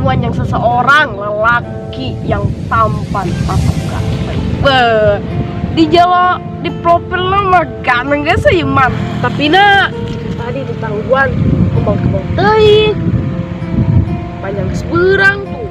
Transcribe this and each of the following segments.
katimuan yang seseorang lelaki yang tampan atau ganteng. Di jalo di profil mah ganteng geus sih mah. Tapi na tadi ditangguan kembang-kembang teuing. Panjang geus beurang tuh.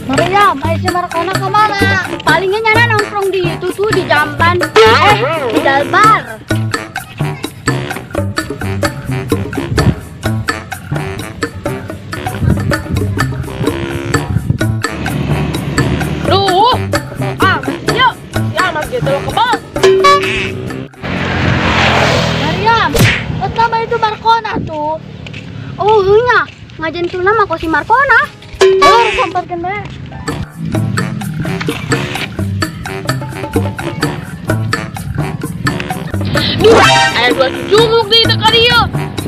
Mariam, ayo si Markona kemana? Palingnya nyana nongkrong di itu tuh di jamban, di dalbar. Duh, yuk, ya mas gitu lo kebal. Mariam, pertama itu Markona tuh. Oh iya, ngajen tuh nama kok si Markona. Oh, samparkan bae. Duh, aya dua cucunguk di teu ka dieu.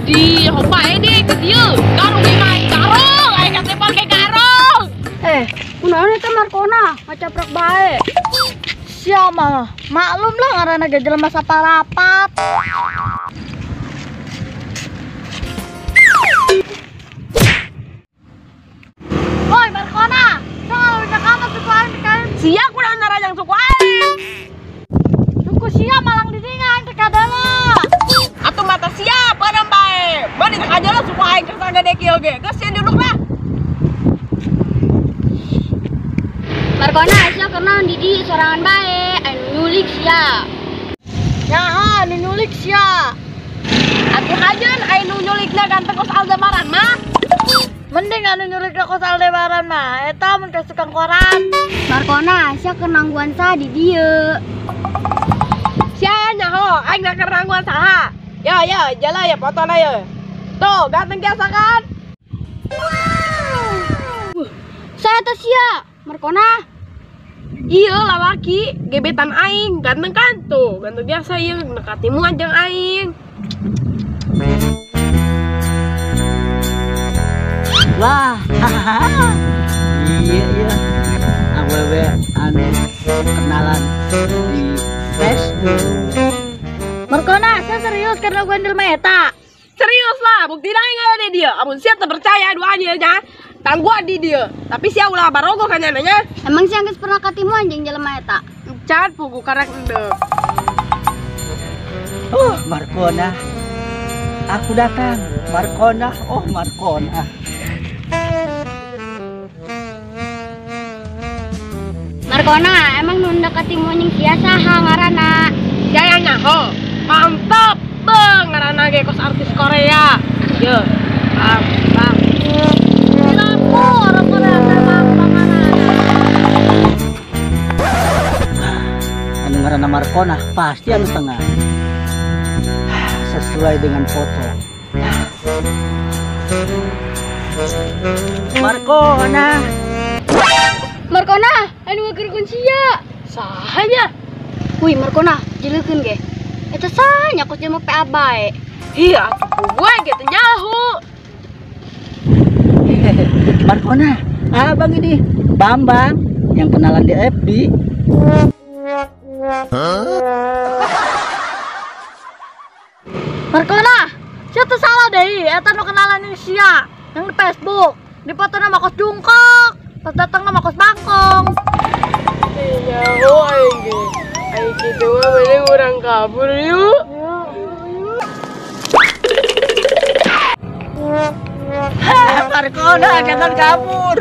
Di hopa deh ke dieu. Garung ieu mah garung, aya kasepon ke garung. Kunaon eta Markona ngacaprak bae. Sia mah, maklum lah ngaranna ge jelema saparapat. Woi Markona, soal udah kamu suku aing dikain. Sia kunaon narajang suku aing. Suku sia malang di dinya aing teh kadala. Atuh mata sia panem bae. Bari teh kajola suku aing kersa gede kieu ge. Geus sieun duduk lah. Markona sia kunaon di dieu sorangan bae, anu nyulik sia. Nyaho anu nyulik sia. Atuh hajeun anu nyulikna ganteng kos Aldebaran mah. Mending anu nyulik kos Aldebaran mah, eta mun ka tukang koran. Markona sia keur nangguan saha di dieu. Sia nyaho aing na keur nangguan saha. Yo yo, jalan ya fotona yo. Tuh, ganteng biasa kan? Wow. Saya teh sia, Markona. Iya lalaki, gebetan aing, ganteng kan tuh, ganteng biasa ieu nekatimuan jeung aing. Wah, iya iya, awewe anu kenalan di Facebook. Markona, saya serius karena gue jelema eta. Serius lah, bukti aing aya di dieu. Amun sia teu percaya duanya nya, tangguan di dieu. Tapi sia ulah barogo kan nya. Emang sia geus pernah katimuan jeung jelema eta? Encan pugu karek endek. Oh, Markona. Aku datang, Markona. Oh, Markona. Markona, emang nunda katimuan jeung sia saha ngaranna? Sia yang nyaho. Mantap, beng ngaranna ge kos artis Korea. Ye, bang, bang. Kiraku orang Korea teh bang panganan. Anu ngaranna Markona pasti anu tengah. Sesuai dengan foto. Markona. Markona, anu ngageurkeun sia. Saha nya? Wih, Markona, jileukeun ge. Eta saha nya kos jelema PA bae. Iya, atuh gue ge teu nyaho. Markona, abang ini Bambang yang kenalan di FB. Markona, sia teu salah deui, eta nu kenalan jeung sia yang di Facebook. Di fotona mah kos jungkok, pas datang mah kos bangkong. Nyaho aing ge. Aing kitu mah mending urang kabur yuk. Markona, jangan kabur.